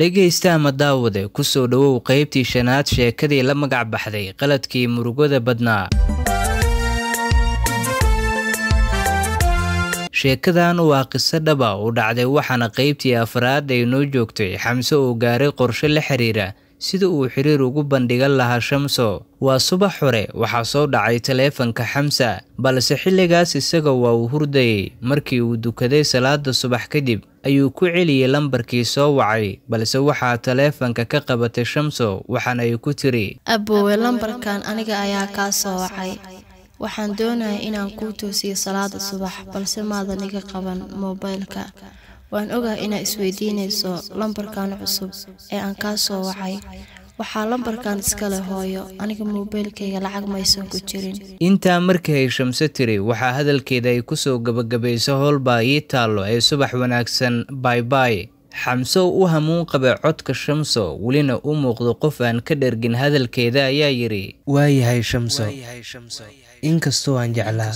Dhegaysta ama daawade, ku soo dhowow qaybtii shanaad sheekadii la magac baxday Qaladkii Murugada Badnaa. Sheekadan waa qiso dhaba u dhacday, waxaana qaybtii afraad ay noo joogtay Xamse oo gaaray qorshe la xiriira sida uu xiriir ugu bandhigan lahaa Shamso. Waa subax hore, waxaa soo dhacay taleefanka Xamsa, balse xilligaas isaga waa uu hurdayay. Markii uu dukaday salaada subax kadib ayuu ku celiyey lambarkii soo wacay, balse waxaa taleefanka ka qabatay Shamso, waxaana ay ku tiri: Aboowe, lambarkan aniga ayaa kaa soo wacay. Waxaan doonaya inaan kuu toosiyo salaada subax, balse maadan iga qaban moobaylka. Waan ogahay inaad isweydiinayso lambarkan cusub ee aan kaa soo wacay. Waxaa lambarkan iskale hooyo, aniga moobaylkayga lacag maysan ku jirin. Intaa markii ay Shamso tiri, waxaa hadalkeeda ay kusoo gabagabayso: howlbaa ii taallo ee subax wanaagsan, baybay. Xamse oo u hamuun qabay codka Shamso, welina u muuqdo qof aan ka dhergin hadalkeeda, ayaa yidhi: Waayahay Shamso, inkastoo aan jeclaa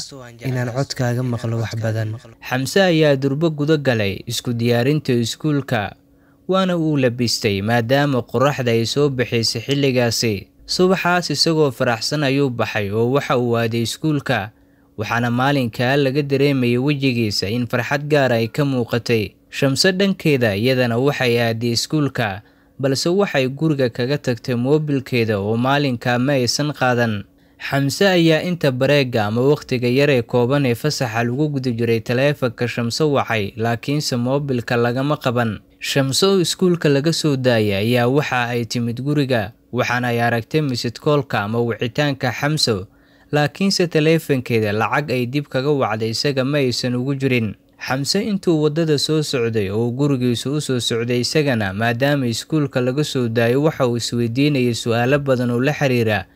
inaan codkaaga maqlo wax badan. Xamse ayaa durbo guda galay isku diyaarinta iskuulka, waana uu labistay maadaama qorraxda ay soo baxaysay xilligaasi. Subaxaas isagoo faraxsan ayuu baxay oo waxa uu aaday iskuulka, waxaana maalinkaa laga dareemayay wejigiisa in farxad gaar ay ka muuqatay. Shamso dhankeeda iyadana waxay aaday iskuulka, balse waxay guriga kaga tagtay moobilkeeda oo maalinkaa ma aysan qaadan. Xamse ayaa inta bareega ama wakhtiga yar ee kooban ee fasaxa lagu guda jiray taleefanka Shamso wacay, laakiinse moobilka lagama qaban. Shamso oo iskuulka laga soo daayay ayaa waxa ay timid guriga, waxaana ay aragtay misidkoolka ama wicitaanka Xamso, laakiinse taleefankeeda lacag ay dib kaga wacday isaga ma aysan ugu jirin. Xamse intuu waddada soo socday oo gurigiisu u soo socday isagana, maadaama iskuulka laga soo daayo, waxa uu isweydiinayay su'aalo badan oo la xiriira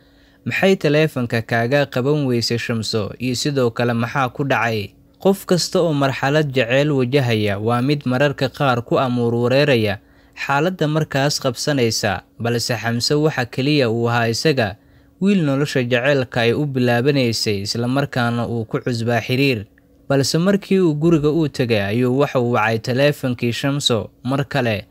maxay taleefanka kaaga qaban weysay Shamso, iyo sidoo kale maxaa ku dhacay. Qof kasta oo marxalad jaceyl wajahaya waa mid mararka qaar ku amuur wareeraya xaaladda markaas qabsanaysa, balse Xamse waxa keliya uu ahaa isaga wiil nolosha jaceylka ay u bilaabanaysay, islamarkaana uu ku cusbaa xiriir. Balse markii uu guriga uu tegay ayuu waxa uu wacay taleefankii Shamso mar kale,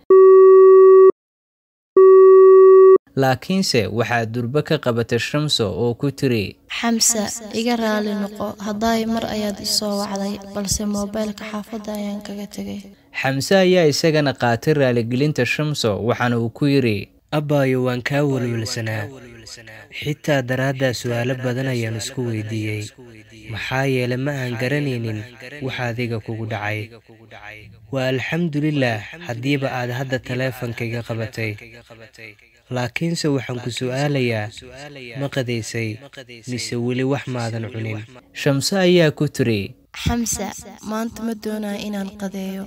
laakiinse waxaa durbo ka qabatay Shamso oo ku tiri: Xamse, iga raali noqo, haddaay mar ayaad isoo wacday, balse moobaylka xaafadda ayaan kaga tegay. Xamse ayaa isagana qaatay raaligelinta Shamso, waxaana uu ku yidhi: Abbaayo, waan kaa welwelsanaa, xitaa daraaddaa su'aalo badan ayaan isku weydiiyey, maxaa yeele ma aan garanaynin waxa adiga kugu dhacay. Waa alxamdulilaah haddiiba aad hadda taleefankayga qabatay, laakiinse waxaan ku su'aalayaa, ma qadaysay mise weli wax maadan cunin? Shamso ayaa ku tiri: Xamse, maanta ma doonayo inaan qadeeyo.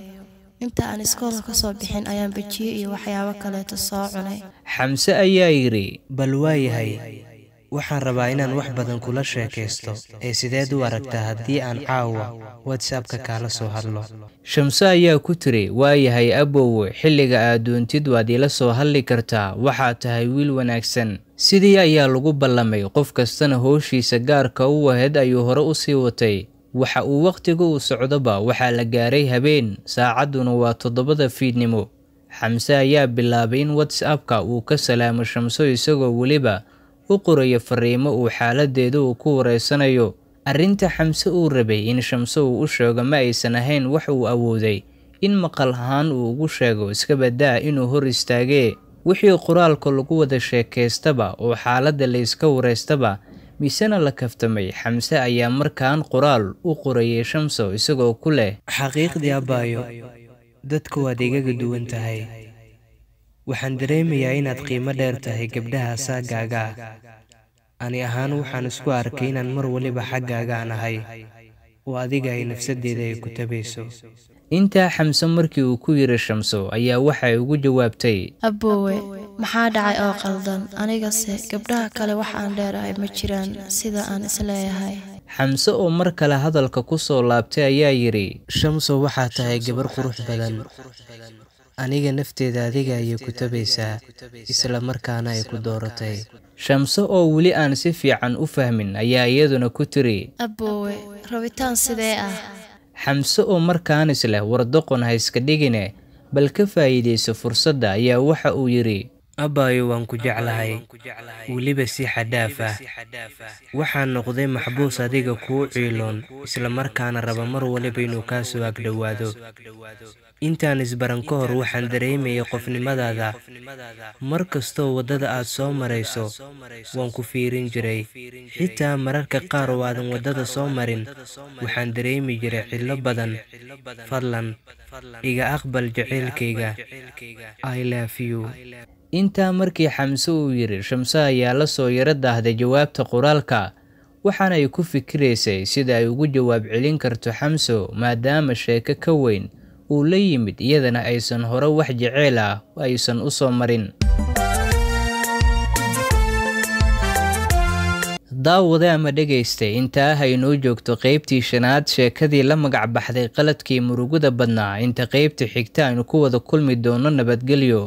Inta aan iskoolka ka soo bixin ayaan bajiye iyo waxyaabo kaleeto soo cunay. Xamse ayaa yidhi: Bal waayahay, waxaan rabaa inaan wax badan kula sheekaysto, ee sideed u aragtaa haddii aan caawa WhatsAppka kaala soo hadlo? Shamso ayaa ku tiri: waayahay abowe, xilliga aad doontid waad ila soo hadli kartaa, waxaad tahay wiil wanaagsan. Sidii ayaa lagu ballamay, qof kastana howshiisa gaarka u ahayd ayuu hore u sii watay. Waxa uu wakhtiga uu socdoba waxaa la gaaray habeen, saacadduna waa 7da fiidnimo. Xamse ayaa bilaabay in WhatsAppka uu ka salaamo Shamso, isagoo weliba u qorayo fariimo uu xaaladeeda uu ku wareysanayo. Arrinta Xamse uu rabay in Shamso uu u sheego ma aysan ahayn wax uu awooday in maqal ahaan uu ugu sheego, iska badaa inuu hor istaagee. Wixii qoraalka lagu wada sheekaystaba oo xaaladda la iska wareystaba misena la kaftamay, Xamse ayaa markaan qoraal u qorayay Shamso isagoo ku leh: Xaqiiqdii abbaayo, dadku waad igaga duwan tahay. Waxaan dareemayaa inaad qiimo dheer tahay gabdhaha saagaaga ah. Ani ahaan waxaan isku arkay inaan mar waliba xaggaaga aan ahay, oo adiga ay nafsaddeeda ay ku tabayso. Intaa Xamse markii uu ku yidhi Shamso ayaa waxay ugu jawaabtay: Aboowe, maxaa dhacay oo qaldan? Anigase gabdhaha kale wax aan dheerahay ma jiraan sida aan isleeyahay. Xamse oo mar kale hadalka ku soo laabtay ayaa yidhi: Shamso, waxaa tahay gabar qurux badan. Aniga nafteeda adiga ayay ku tabaysaa, isla markaana ay ku dooratay. Shamso oo weli aan si fiican u fahmin ayaa iyaduna ku tiri: Aboowe, rabitaan sidee ah? Xamse oo markaan isleh wardoqon ha iska dhigine, Bal ka faa'iidayso fursadda, ayaa waxa uu yidhi: Abaayo, waan ku jeclahay, weliba si xadhaaf ah. Waxaan noqday maxbuus adiga kuu ciiloon, islamarkaana raba mar waliba inuu kaa soo agdhowaado. Intaan isbaran ka hor waxaan dareemayay qofnimadaada. Mar kastoo waddada aad soo marayso waan ku fiirin jiray. Xitaa mararka qaar oo aadan waddada soo marin waxaan dareemi jiray cillo badan. Fadlan iga aqbal jaceylkayga. I love you. Intaa markii Xamse uu yidhi, Shamse ayaa la soo yaro daahday jawaabta qoraalka, waxaana ay ku fikiraysay sida ay ugu jawaab celin karto Xamso, maadaama sheeko ka weyn uu la yimid, iyadana aysan hore wax jeceyl ah aysan u soo marin. Daawade ama dhegaystay, intaa haynoo joogto qaybtii shanaad sheekadii la magac baxday Qaladkii Murugada Badnaa. Inta qaybta xigta aynu ku wada kulmi doono, nabadgelyo.